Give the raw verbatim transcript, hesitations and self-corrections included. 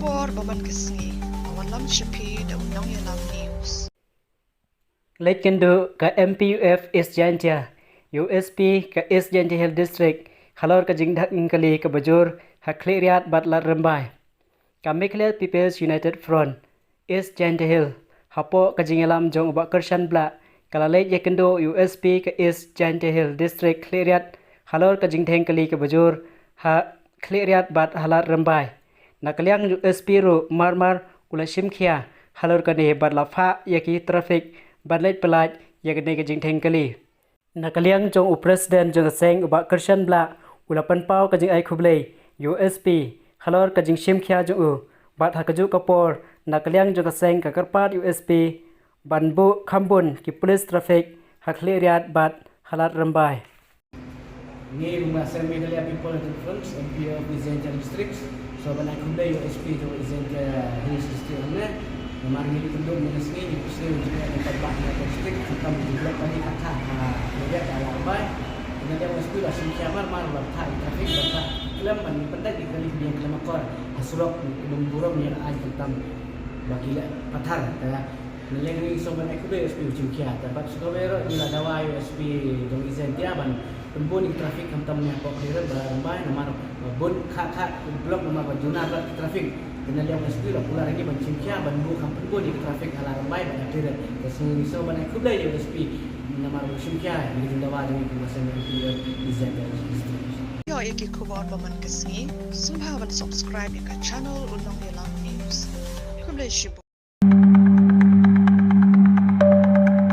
Por ba man ka sngi, a wallam shapi da u Nongïalam News. Leit kynduh ka M P U F East Jaintia, U S P ka East Jaintia Hill District, halor ka jingdhak jingkali kaba jur ha Khliehriat bad Lad Rymbai. Ka Meghalaya People's United Front, East Jaintia Hill, hapoh ka jingïalam jong u Bah Kyrshan Blah, ka la leit ïakynduh U S P ka East Jaintia Hill District Khliehriat, halor ka jingdheng kali kaba jur ha Khliehriat bad ha Lad Rymbai. Na ka liang U S P ruh mar mar u la shim khia halor kane bad la phah ïa ki traffic ban leit pyllait ïa kane ka jingdheng kali. Na ka liang jong u President jong ka seng u Bah Kyrshan Blah u la pynpaw ka jingai khublei ïa U S P halor ka jingshim khia jong u, bad ha kajuh ka por na ka liang jong ka seng ka kyrpad ïa U S P ban buh kham bun ki police traffic ha Khliehriat bad ha Lad Rymbai. Ngi ruh ma seng Meghalaya People United Front, M P of East Jaintia District, sngewbha ban ai khublei ïa U S P jong East Jaintia Hills District hangne. Namar ngi ïakynduh mynne ka sngi, ngi pyrshang jingïaid ïa ka bah na ka district, khamtam ki block kali kata ha Khliehriat bad Lad Rymbai. Te na liang U S P la shim khia mar mar, la phah ïa ki traffic, la phah khlem ban pyndait ïa ki kali kiba ïeng khlem akor ha surok, ki bym burom ïa la ai khamtam ba ki leh pathar. Te na liang ngi sngewbha ban ai khublei ïa U S P u shim khia. Te bad shuh kawei ruh ngi la dawa ïa U S P jong East Jaintia ban pynbun ïa ki traffic khamtam ne hapoh Khliehriat bad Lad Rymbai namar ba bun kha kha ki block namar ba duna bad ki traffic. Te na liang U S P la kular ïa ngi ban shim khia ban buh kham pynbun ïa ki traffic ha Lad Rymbai bad ha Khliehriat. Te sngewbha ngi sngewbha ban ai khublei ïa U S P namar ba u shim khia ïa ka jingdawa jong ngi kum ka seng M P U F East Jaintia Hills District. Ïoh ïa ki khubor ba man ka sngi, sngewbha ban subscribe ïa ka channel U Nongïalam News. Khublei shibun.